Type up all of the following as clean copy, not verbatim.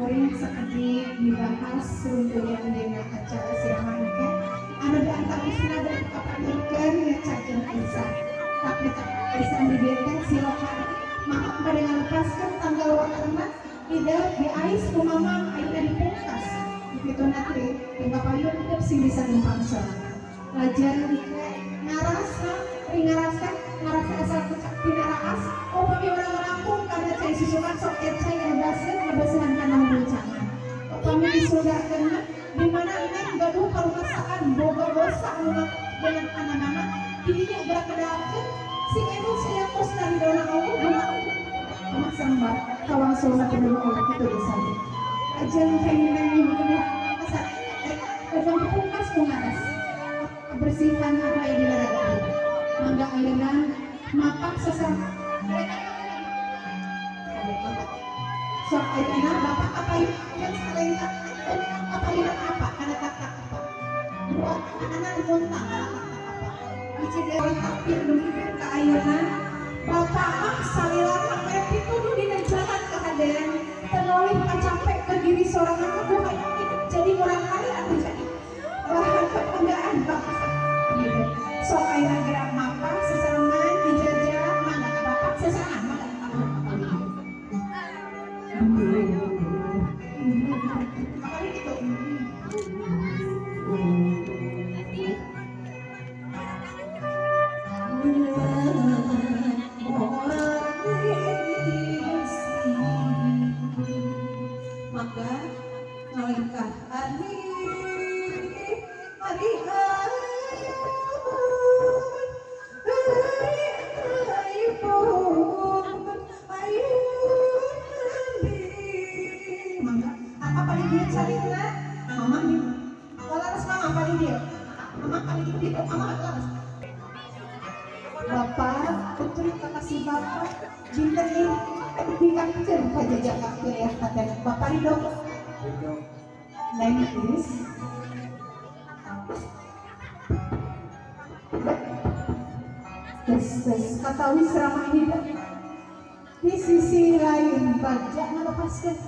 Kuring sakedik dibahas runtuyan dina acara siraman teh anu diantawisna bade kapanggihkeun ngecakeun Aisyah. Tapi Aisyah di dieu teh silakan maaf bade ngalepaskeun tanggal walerna hidup diais ku mamang ayeuna dipungkas. Kitu teh tinggal payun hidup sing bisa numpang sorangan. Lajeng ngarasa ringaras teh ngarasa asal kecak tina raas upami urang rampung kana cai susukan sok cai ngebaseun ngebaseuhan kana beucangan. Upami disundakeun mah di mana neng gaduh karumasaan boga dosa anu dengan kana mama didinya gerak kedalkeun sing emut sayakosna ridona Allah guna mama sareng kawangsulna ridona Allah kitu disabut. Ajeng kenging nyuhunkeun asa kadang dipungkas ku ngaras kebersihan anu aya di raga. Mangga ayeuna mapak sesar sok ayeuna bapak kapayun salengka kapayunan apa kana tak apa dua anak muntah kana tak apa hiji deui takbir dugikeun ka ayeuna bapak mah salila sampe pituduh dina jalan kahadean teu nolih kacapek ke diri sorangan kudu hayang hidup jadi murang kali anu jadi bahan kebanggaan bangsa gitu. Sok ayeuna gerak mapak sesarengan dijajah mangga ka bapak sesarengan mangga ka bapak. Makanya gitu. Maka ngalengkah hari hari ayun mangga apa paling dia carina mama nih walaras mama paling dia mama paling dia mama laras bapak putri kasih bapak dinten ini dikapten pajajak kapten ya kata bapak Ridho name is tes katawi selama ini di sisi lain bagja ngalepaskeun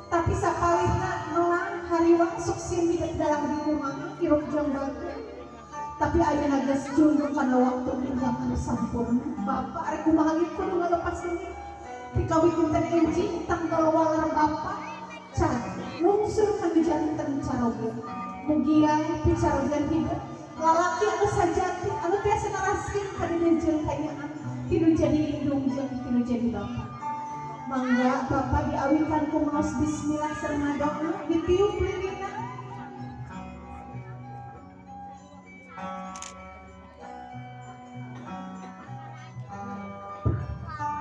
tapi sapalihna melang hariwang sok sieun hidup dalam di kumaha hirup jeung batur tapi ayeuna geus junduk kana waktu tinggal anu sampurna bapak arek kumaha ge kudu ngalepaskeun dikawit dinten enjing tanggal waler bapak can lungsur kana janten caroge mugia picarogean hidup lalaki anu sajati anu tiasa naraskeun ka dina jeung kanyaan tinu jadi indung jeung tinu jadi bapak. Mangga bapak diawitan ku maos bismillah sareng ngadoa ditiup lilina.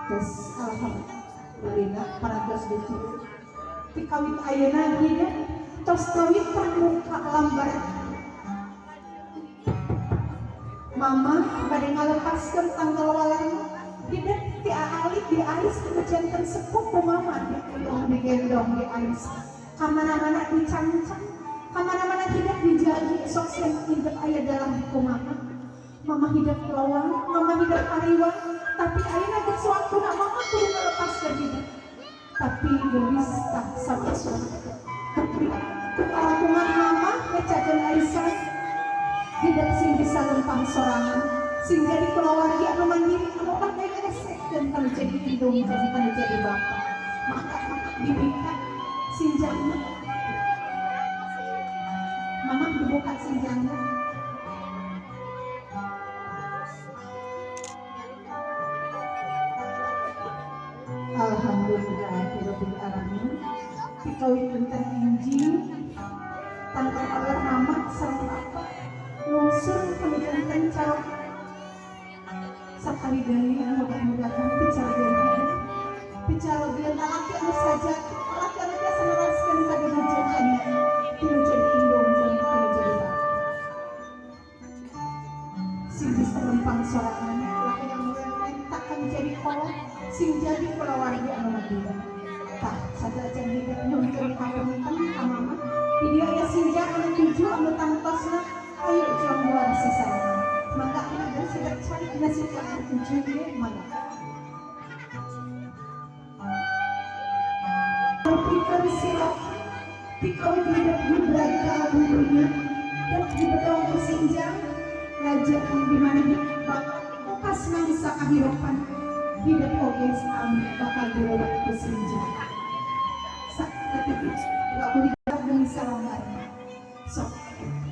Terus alhamdulillah parantos ditiup dikawit ayeuna hidup tos kawitan muka lambar mama bade ngalepaskeun tanggal walerna hidup ti alit diais janten sepuh ku mama diuyung digendong diais kamana-mana dicancang kamana-mana hidup dijagi sok sieun hidup aya dalam di kumaha mama hidup lawang mama hidup hariwang tapi ayeuna geus waktuna mama kudu ngalepaskeun hidup tapi geulis tah sapersuana tapi kalakungan mama ngecakeun Aisyah hidup sing bisa lempang sorangan sing jadi kulawargi anu mandiri anu pandai ngeresekeun kanu jadi indung jeung kanu jadi bapak maka dibuka sinjangna mama dibuka sinjangna. Alhamdulillahirabbil alamin dikawit dinten enjing tanggal aler mama sareng bapak lungsur kanu janten carok sakali deui mudah-mudahan picarogeun hidup picarogeun lalaki anu sajati lalaki anu tiasa neraskeun ka dina jeung kanyaan tinu jadi indung jeung tinu jadi bapak sing bisa lempang sorangan laki yang takkan jadi kolot sing jadi kulawargi anu mandiri tah sadajan hidup nyungkeun kapunten ka mama di dieu aya sinjang anu tujuh anu tangtosna ayo juang luar sasarengan mangga ayeuna geus sidak cari dina sinjang anu tujuh ieu mangga. Pikeun siloka tikawit hidup dibrag ka dunya dan dibedong ku sinjang lajeng di mana bakal mukas mangsa kahirupan hidup oge sami bakal dirobak ku sinjang saketik gak hidup demi salambar sok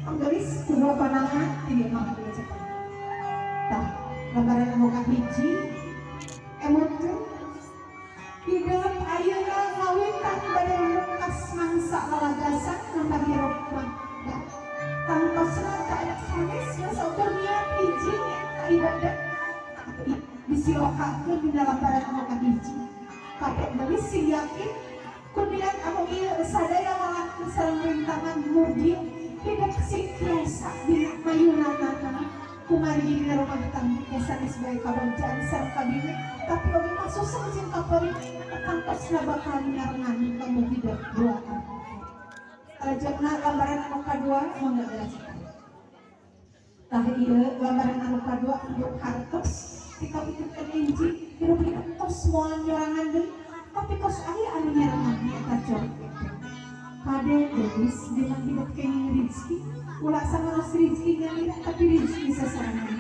penggelis kedua panangan ini mah cepat tah lambaran anu kahiji emutkeun hidup ayeuna ngawitan bade mungkas mangsa lalagasan nambah hirup mah tangtosna ka sanes saukur niat hiji nyaeta ibadah disilokakeun dina lambaran anu kahiji kabeh gelis sing yakin ku niat anu ieu sadaya lalaki sareng rintangan mugi hidup sing tiasa dina mayunanana kumargi dina rumah tangga sanes bae kabagjaan sareng kabina tapi oge kasusah jeung kapeurih tangtosna bakal nyarengan kanggo hidup duaan. Lajengna lambaran anu kadua mangga dilajengan. Tah ieu lambaran anu kadua hidup hartos dikapikeun enjing hirup hidup tos moal nyorangan deui tapi kos aya anu nyarengan nyaeta corek. Kade geus dina hidup kenging rizki ulah sanaos rizki nyalira tapi rizki sasarangan.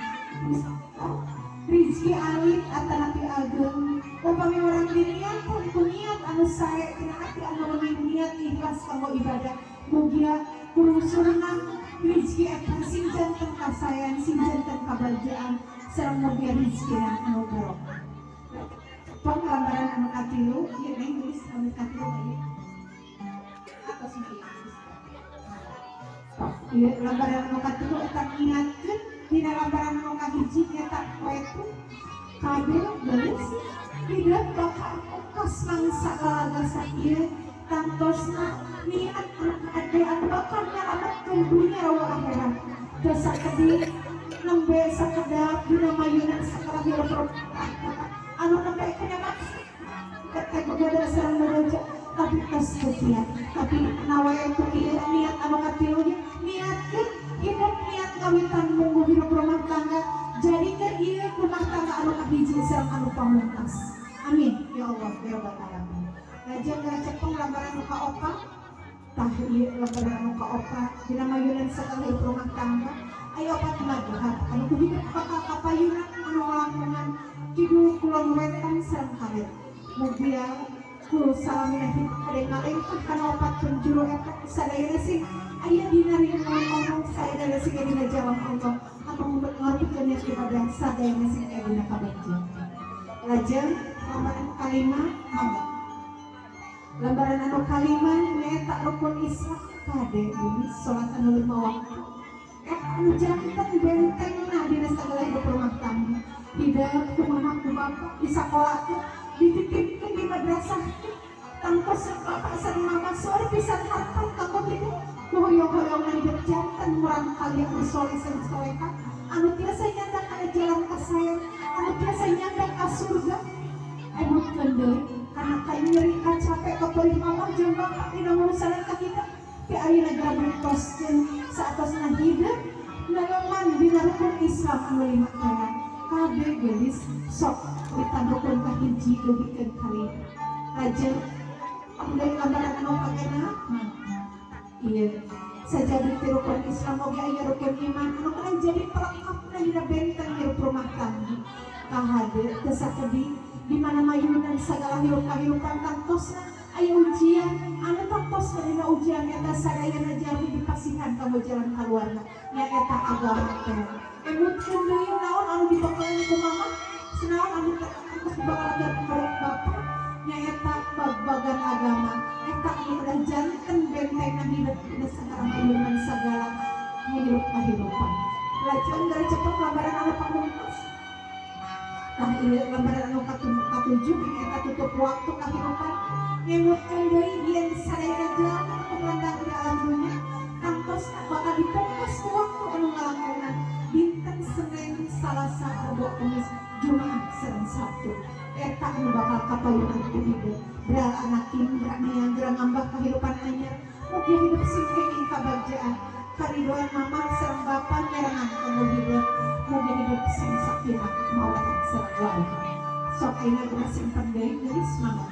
Rizki alit atanapi ageng upami urang diniatkeun ku niat anu sae tina hati anu meunang niat ikhlas kanggo ibadah mugia kurusurna rizki eta sing janten kasaean sing janten kabagjaan sareng mugia rizkina anu barokah. Panggambaran anu katilu ieu neng geus anu katilu ieu atos ieu ieu lambaran anu katilu eta ngingatkeun dina lambaran anu kahiji nyaeta poetu kabeh geus hidup bakal ongkos mangsa lalagasan ieu tangtosna niat anu ade anu bakal nyalametkeun dunya wa akhirat teu sakedik nembe sakedap dina mayunan sakala hirup anu nembe kana maksud kegoda sareng bodoja tapi tos setia tapi nawaitu ieu niat anu katilu niatkeun hidup niat ngawitan munggu hidup rumah tangga jadikeun ieu rumah tangga anu kahiji sareng anu pamungkas. Amin ya Allah ya rabbal alamin. Lajeng ngacepeng lambaran nu kaopat tah ieu lambaran anu kaopat dina mayunan sakala hidup rumah tangga aya opat madhab anu ku hidup bakal kapayunan anu ngalangkungan kidul kulon wetan sareng kaler mugia ku salamina hidup kade ngalengkah kana opat penjuru eta sadayana sing aya dina ridhoan Allah sadayana sing aya dina jalan Allah anu ngarepikeun niat ibadah sadayana sing aya dina kabagja. Lajeng lambaran kalima mangga lambaran anu kalima nyaeta rukun Islam kade bumi salat anu lima waktu eta anu janten bentengna dina sagala hidup rumah tangga hidup ku mama ku bapa di sakolahkeun dititipkeun di madrasah tangtos bapak sareng mama sore pisan harta kanggo hidup ku hoyong-hoyongna hidup janten murang kali anu soleh sareng soleha anu tiasa nyandak kana jalan kasaean anu tiasa nyandak ka surga emutkeun deui kana kanyeri kacapek kapeurih mama jeung bapak dina ngurusan ka kita ti ayeuna geura bentoskeun saatosna hidup neleman dina rukun Islam anu lima kana kabeh geulis sok witan rukun kahiji dugikeun kalima. Lajeng deui lambaran anu kagenep ieu sajabih ti rukun Islam oge aya rukun iman anu kana jadi pelengkapna dina benteng hirup rumah tangga kahade teu sakedik di mana mayunan sagala hirup kahirupan tangtosna aya ujian anu tangtosna dina ujian eta sadayana jalmi dipasihan kanggo jalan kaluarna nyaeta agama teh emutkeun deui naon anu dibekalan ku mama sanaon anu tangtos dibekalan ku bapa nyaeta bag-bagan agama eta anu udah janten bentengna hidup dina sagala mayunan sagala hirup kahirupan. Lajeng dari cepet lambaran anu pamungkas tah ieu lambaran anu katujuh nyaeta tutup waktu kahirupan ngemutkeun deui yen sadayana jalma anu melandang di alam dunya tangtosna bakal dipungkas ku waktu anu ngalangkungan dinten Senin Salasa Rebo Kamis Jumaah sareng Sabtu eta anu bakal kapayunan ku hidup beral anakin gerak niang gerak ngambah kahirupan anyar mugi hidup sing kenging kabagjaan karidoan mama sareng bapa nyarengan kanggo hidup mugi hidup sing sakinah mawaddah sareng warahmah. Sok ayeuna geura simpen deui geulis mangga.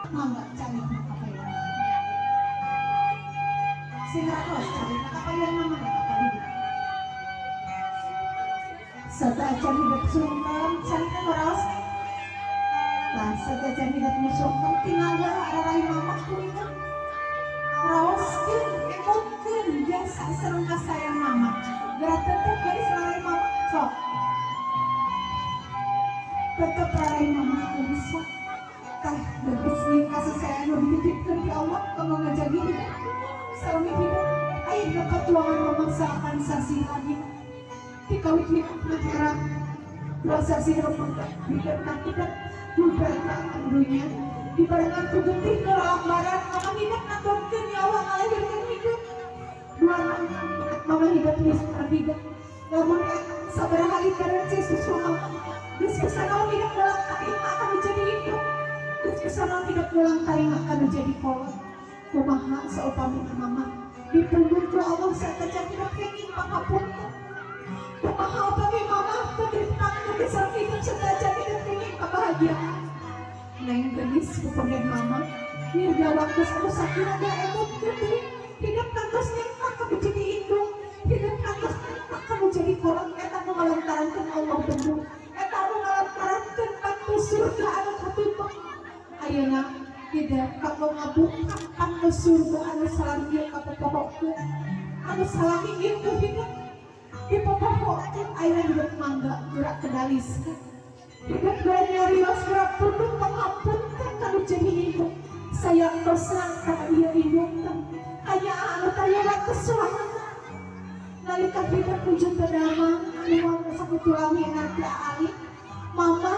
Mangga calik na kapayunan. Sing raos calik na kapayunan mama na kapayunan. Sataacan hidup sungkem calik na raos. Tah sataacan hidup sungkem tinggal ararai mama kuring. Raoskeun emutkeun biasa sareng kasayang mama. Geura tetep geulis rarai mama sok. Tetep rarai mama kuring sok. Tah geus ning kasayang nu dititipkeun ti Allah kanggo ngajagi hidup. Sareng hidup aya dina katuangan memaksakan sasih lagi. Tikawit hidup akhirat. Dua sasih hidup hidup hidup dibarengan dunya dibarengan ku getih ke lambaran mama hidup nanggonkeun ya Allah ngalahirkeun hidup. Dua mama hidup geus hidup. Lamun sabaraha liter susu mama geus bisa naon hidup ulang tarima anu jadi hidup. Geus bisa naon hidup ulang tarima anu jadi kolot. Kumaha saupami mama dipundhut ku Allah satacan hidup kenging pangapunten. Kumaha upami mama teu dipanggung hidup satacan hidup kenging kebahagiaan. Neng gelis kupunden mama nirga waktu anu sakira ge emutkeun deui. Hidup kantos nyengtak kamu jadi indung, hidup kantos nyengtak kamu jadi kolot. Eta nu ngalantarankeun Allah bendung, eta nu ngalantarankeun pintu surga anu katutup. Ayeuna tidak kanggo ngabuka pintu surga anu salami ieu kapopohokeun, anu salami ieu ku hidup dipopohokeun. Ayeuna hidup mangga gerak kedaliskeun. Hidup geura nyarios gerak pundung pangapunten kanu jadi indung. Sayang dosa kana ieu indung teh aya anu taya kesuwangan. Nalika hidup wujud teu damang anu sakitu lami nanti ali mama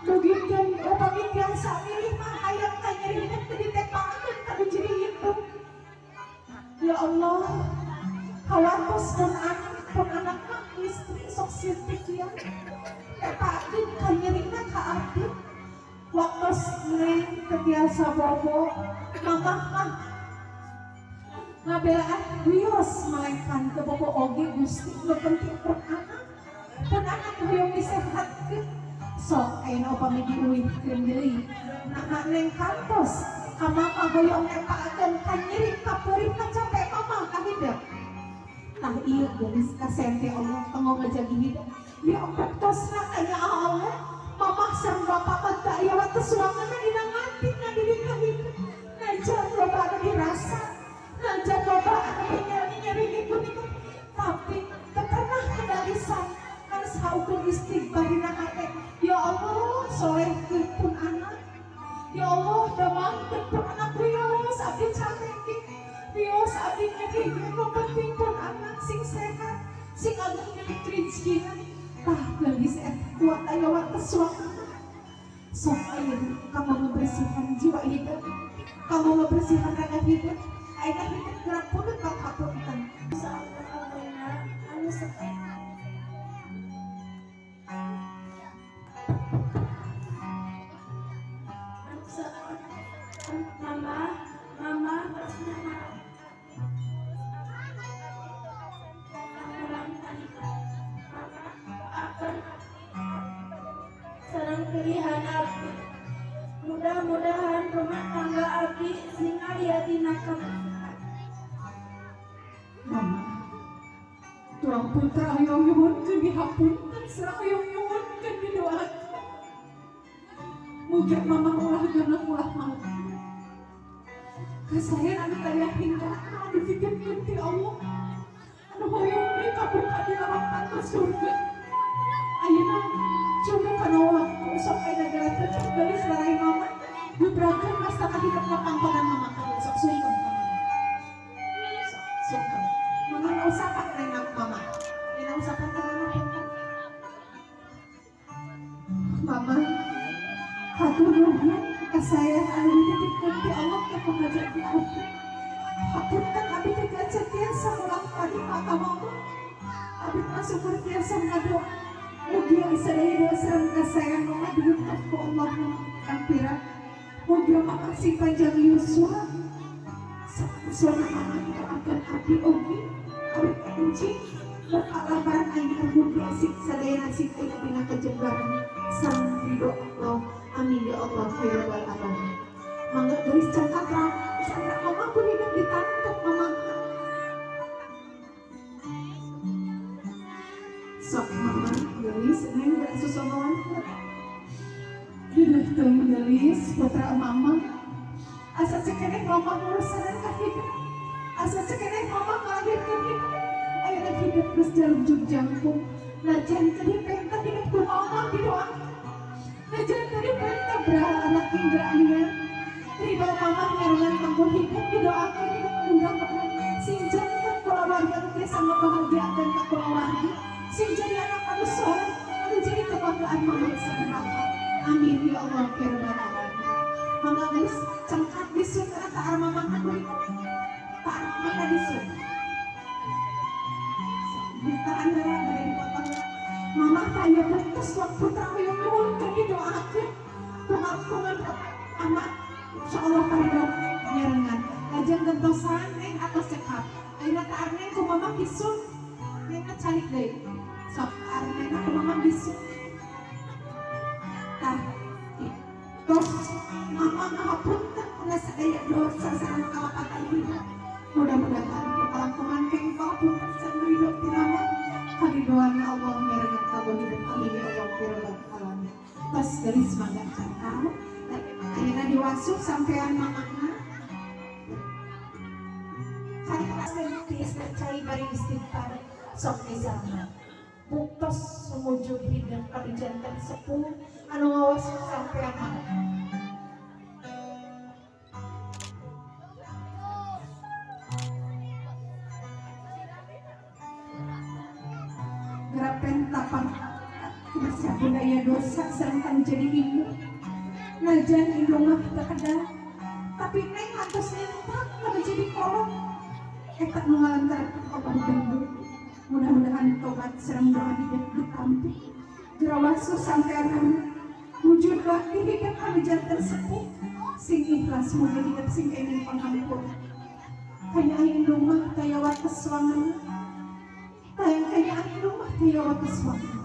dugikeun upami tiasa milih mah hayang kanyeri hidup teu ditepangeun kanu jadi indung. Ya Allah, kawartos pun anak mah istri sok sieun pikian tepakeun kanyerina ka abdi. Waktos neng teu tiasa bobo mamah mah ngabelaan wios malengkan teu bobo oge Gusti nu penting pun anak. Pun anak hoyong disehatkeun. Sok ayeuna upami diuihkeun deui nah neng kantos ka mama hoyong nepakeun kanyeri kapeurih kacapek mama ka hidup. Tah ieu geulis kasayan ti Allah kanggo ngajagi hidup. Diompoktosna kanya Allah mamah sareng bapak mah teu aya wates wanganna dina nganti ngadidik ka hidup. Najan loba anu dirasa, najan loba anu nyeri ikut-ikut, tapi teu pernah kedalisan kan saukur istighfar dina hate. Ya Allah, solehkeun pun anak. Ya Allah, damangkeun pun anak wios abdi capek. Wios abdi nyeri nu penting pun anak sing sehat, sing ageng milik rezekina. Tah geulis eta kuat aya wates wanganna. Sok ayeuna kanggo ngebersihan jiwa hidup, kanggo ngebersihan raga hidup. Ayeuna hidup gerak pundut panghapunten. Anu sepet. Mama, mama akan sareng pilihan abdi. Mudah-mudahan rumah tangga abdi sing aya dina Mama, tuang putra hoyong nyuhunkeun dihapunten sareng hoyong nyuhunkeun didoakeun. Mugi mama ulah genep ulah malu. Kasayan anu taya hingga anu dititipkeun ti Allah. Anu hoyong deui kabuka di lawang pintu surga. Ayeuna coba kana waktu sok ayeuna geura tetep geulis barahi mama. Gebrakeun masta ka hidup na pangkonan mama ka sok sungkem ka mama. Sok sungkem. Mama nausapan neng mama. Ini nausapan ka mama punten. Mama, hatur nuhun kasayan anu dititipkeun ti Allah ka pangajaki abdi. Hapunten abdi teh gaca tiasa ulang tarima ka mama. Abdi mah syukur tiasa ngadoa. Mugi sadaya doa sareng kasayan mama diungkap ku Allah kampira. Mugi mama sing panjang yuswa. Suara mama doakeun abdi oge. Awit enjing muka lambaran ayeuna mugi asik sadaya nasib aya dina kejembaran sareng ridho Allah. Amin ya Allah ya rabbal alamin. Mangga geulis cangkat sandra mama ku hidup ditangkap mama. Sok mama geulis neng geura susonoan. Duh teuing geulis putra mama. Asa cekeneh mama ngurusanan ka hidup. Asa cekeneh mama ngalahirkeun hidup. Ayeuna hidup geus jaluk jangkung. Najan tadi penta hidup ku mama didoakeun. Najan tadi penta berhala anak hingga anian. Ridho mama nyarengan kanggo hidup didoakeun hidup mudah-mudahan sing janten kulawarga nu tiasa ngabahagiakeun ka kulawarga. Sing jadi anak anu soleh, anu jadi kebanggaan mama sareng. Amin ya Allah ya rabbal alamin. Mangga geus cengkat disun kana taar mama anu hidup. Taar mangga disun. Ditahan heula bade dipotong. Mama tanya buktos waktu putra hoyong nyuhunkeun didoakeun. Tungal-tungal amat insyaallah paridho nyarengan. Lajeng gentosan neng atos cekap. Ayeuna taar neng ku mama disun. Neng calik deui. Sok taar neng ku mama disun. Tah tos mama ngahapunten kana sadaya dosa sareng kalepatan hidup. Mudah-mudahan kalangkungan keng pangapunten sareng ridho ti mama. Karidoan Allah nyarengan kanggo hidup. Amin ya Allah ya rabbal alamin. Tos geulis mangga cangkat. Ayeuna diwasuh sampean mamahna. Cari tiis cari bari istighfar sok misalna. Buktos sumujud hidup anu janten sepuh anu ngawasuh sampean mama. Gerapen tapang budaya dosa sareng kanu jadi ibu. Najan indung mah teu kedah, tapi neng atos minta kanu jadi kolot. Eta nu ngalantaran Allah bendu. Mudah-mudahan tobat sareng doa hidup ditampi. Gerawasuh sampean wujud bakti hidup anu janten sepuh. Sing ikhlas mugi hidup sing kenging pangampura. Kaya indung mah taya wates wangan. Tayang kaya indung mah taya wates wangan.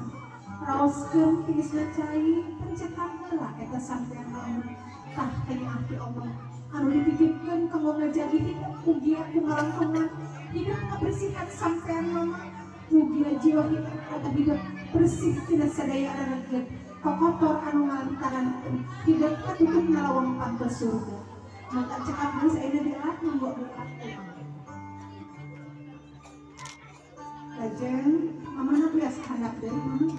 Raoskeun tiisna cai pencetan heula eta sampean mama. Tah kaya abdi Allah anu dititipkeun kanggo ngajagi hidup mugia ku ngalangkungan hidup ngabersihan sampean mama. Mugia jiwa hidup atau hidup bersih tina sadaya rereget kokotor anu ngalantaran hidup katutup ngalawang panto surga. Maka cekap geus ayeuna dilat manggo doa. Lajeng mama na biasa handap deui mama.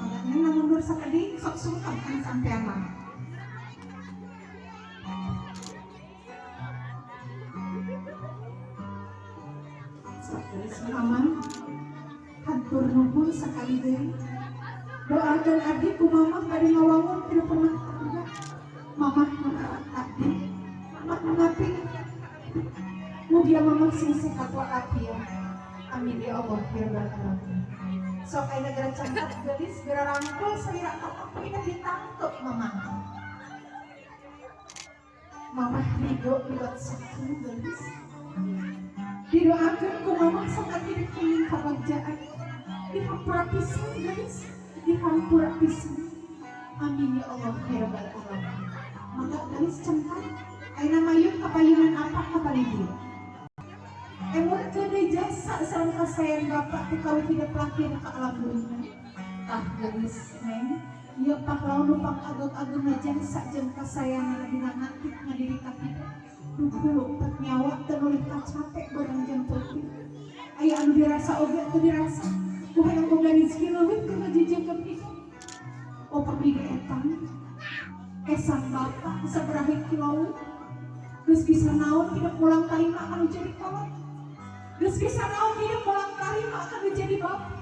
Makanya namun mundur sakedik sok sungkem kan sampean mama. Sok geus mama hatur nuhun sakali deui. Doakeun abdi ku mama bade ngawangun hidup rumah tangga. Mama ngarawat abdi, mama ngaping. Mugia mama sing sehat walafiat. Amin ya Allah ya rabbal alamin. Sok ayeuna geura cangkat geulis geura rangkul salira kapak ku ina ditangkep mama. Mama ridho liwat saking geulis. Didoakeun ku mama sangat hidup kenging kabagjaan. Dihampura pisan geulis, dihampura pisan. Amin ya Allah ya rabbal alamin. Mangga geulis cangkat ayeuna mayun kapayunan apa kapalidi. Emut deui jasa sareng kasayan bapak ti kawit hidup lahir ka alam dunya. Tah geulis neng, ieu pahlawan nu pangageng-agengna jasa jeung kasayangan dina ngatik ngadiri ka hidup. Duh hulu nyawa teu nulih kacape bareng jeung peuting. Aya anu dirasa oge teu dirasa. Ku hayang boga rezeki leuwih keur ngajijiekeun hidup. Oh pami etang esang bapak sabaraha kilo geus bisa naon hidup mulang tarima anu jadi kolot. Geus bisa naon hidup mulang tarima anu jadi bapak.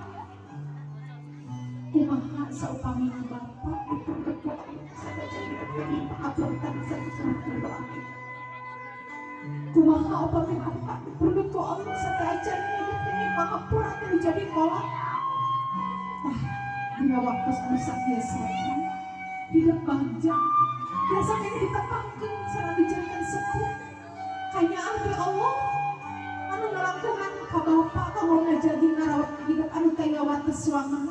Kumaha saupamina bapak dipundhut ku Allah sadaja hidup kami pangapunten sareng doa. Kumaha upami bapak dipundhut ku Allah sadaja hidup kami pangampura anu jadi kolot. Tah dina waktu anu sakieu hidup bagja biasa kene ditepangkeun sareng dijanten sepuh. Kanyaah ti Allah anu ngalangkungan ka bapak kanggo ngajagi ngarawat hidup anu taya wates wangan.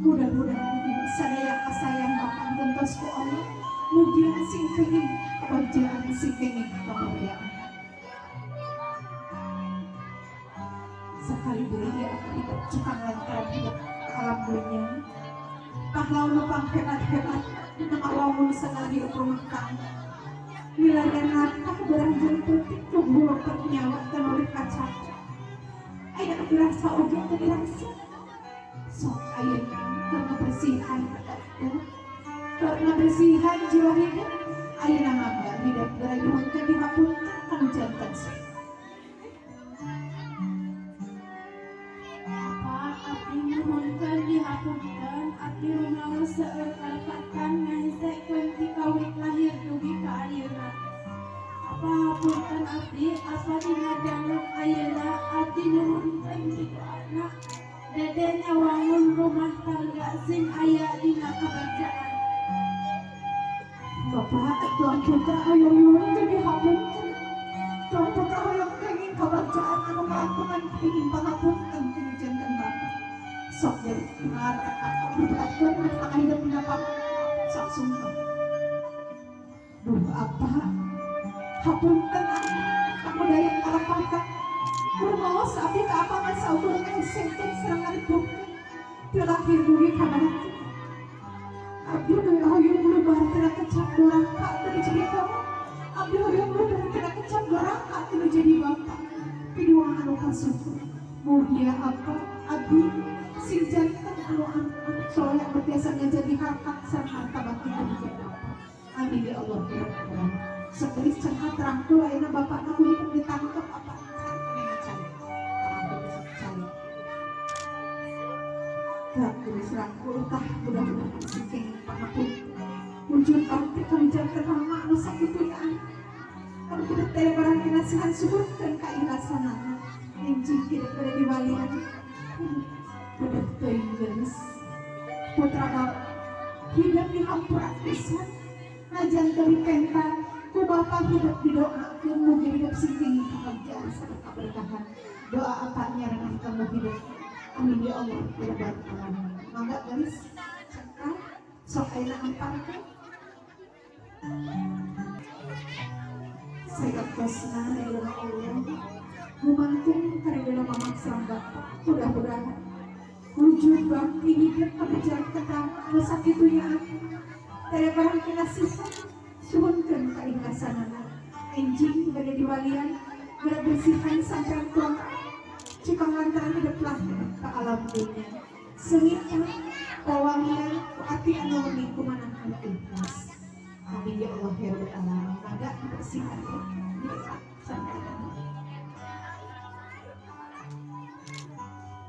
Mudah-mudahan sadaya kasayang bapak gentos ku Allah. Mugia sing kenging kebagjaan, sing kenging kemuliaan. Sakali deui aku hidup cukang lantaran hidup ke alam dunia. Pahlawan nu panghebat-hebat dina ngawangun segala hidup rumah tangga. Milarian latah berang jeung peuting nu gulung nyawa teu noleh kaca. Aya nu dirasa oge teu dirasa. Sok ayeuna keur ngabersihan, keur ngabersihan jiwa hidup. Ayeuna mangga hidup geura nyuhunkeun dihapunten kanu janten. Apa, abdi nyuhunkeun dihapunten. Abdi rumaos seueur kalepatan ngahesekeun ti kawit lahir dugi ka ayeuna. Apa, hapunten abdi. Apa, dina dangu ayeuna abdi nyuhunkeun didoana dede nyawangun rumah tangga sing aya dina kebagjaan. Bapak, tuan putra hoyong nyuhunkeun dihapunten. Tuan putra hoyong kenging kabagjaan anu kaangkungan kenging pangapunten ti janten bapak. Sok jadi ngarakakeun mah hidup dina sok sungkem. Duh, apa, hapunten aku dayang kalepatan. Rumaos abdi kaapangan saukur ngahesekeun sareng ngaribukkeun ti lahir dugi ka mati. Abdi hoyong lubar tina kecap doraka teu jadi kamu. Abdi hoyong lubar tina kecap doraka teu jadi bapak. Piduang anu kasukur. Mugia apa abdi sing janten anu anu soleh anu tiasa ngajadi harkat sareng harta bakti anu jadi apa. Amin ya Allah ya Rabbal alamin. Sekelis cengkat rangkul ayeuna bapakna kudu ditangkep apa cari rangkul cari. Terus rangkul tah, mudah-mudahan sing kenging pangapunten. Wujud bakti kami janten mama anu sakitu ya. Kalau hidup teh barang kinasihan suhunkeun kaikhlasanana. Enjing hidup bade diwalian. Udah teuing geus. Putra bapak hidup dihampura pisan. Najan teu dipenta ku bapak hidup didoakeun mugi hidup sing kenging kebahagiaan sareng keberkahan. Doa apa nyarengan kamu hidup. Amin ya Allah ya Rabbal alamin. Mangga geus cekap sok ayeuna amparkeun. Sayaktosna ridho Allah gumantung karidho mamak sareng bapak. Mudah-mudahan wujud bakti hidup kabejaran anu sakitu nya tere barang kinasihan suhunkeun kaikhlasanana. Enjing bade diwalian geura bersihan sampean tuang cukang lantaran hidup lahir ke alam dunia. Seungitna wawangian ku ati anu wening kumanan anu ikhlas. Amin ya Allah ya Rabbal alamin. Mangga dibersihan ya. Sampean.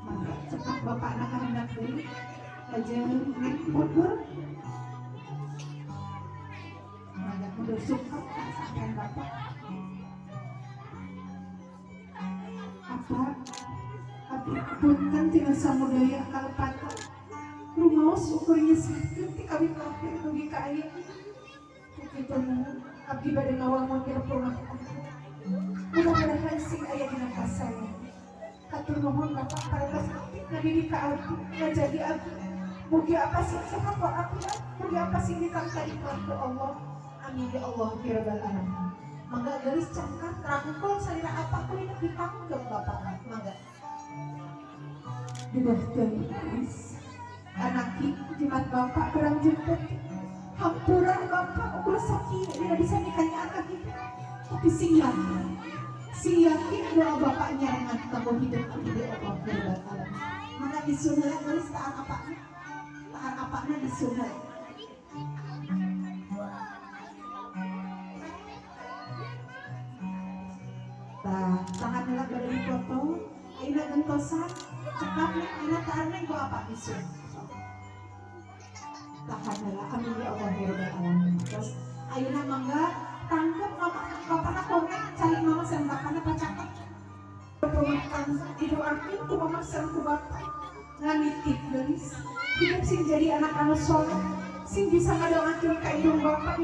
Mangga cekap bapakna ka handap deui. Lajeng neng mundur. Mangga mundur sungkem ka sampean bapak. Apa abdi punten tina samudaya kalepatan. Rumaos ukur nyesahkeun ti kawit lahir dugi ka ayeuna. Kitu abdi bade ngawangun di rumah tangga. Mudah-mudahan sing aya dina kasaya. Hatur nuhun bapak parantos abdi ngadidik ka abdi, ngajagi abdi. Mugi apa sing sehat wa afiat, mugi apa sing ditangta ikhlas ku Allah. Amin ya Allah ya Rabbal alamin. Mangga gelis cangkat rangkul salira apa ku hidup ditangkep bapak. Mangga. Duh teuing gelis. Anaki jimat bapak kurang jemput. Hampura bapak ukur sakieu tidak bisa nikahnya anak itu. Tapi sing yakin doa bapak nyarengan kamu hidup amin ya Allah ya Rabbal alamin. Maka disunah gelis taat apana? Taat apana disunah. Tah, tangan heula bade dipoto, ayeuna gentosan, cekap neng, ayeuna tahan neng ku apa disun. Tahan heula, amin ya Allah ya Rabbal alamin. Terus ayeuna mangga tangkep mama bapakna korek cari mama sareng bapakna pacakep. Rumah tangga didoakeun ku mama sareng ku bapak. Nganitip gelis, hidup sing jadi anak anu soleh, sing bisa ngadoakeun ka indung bapak.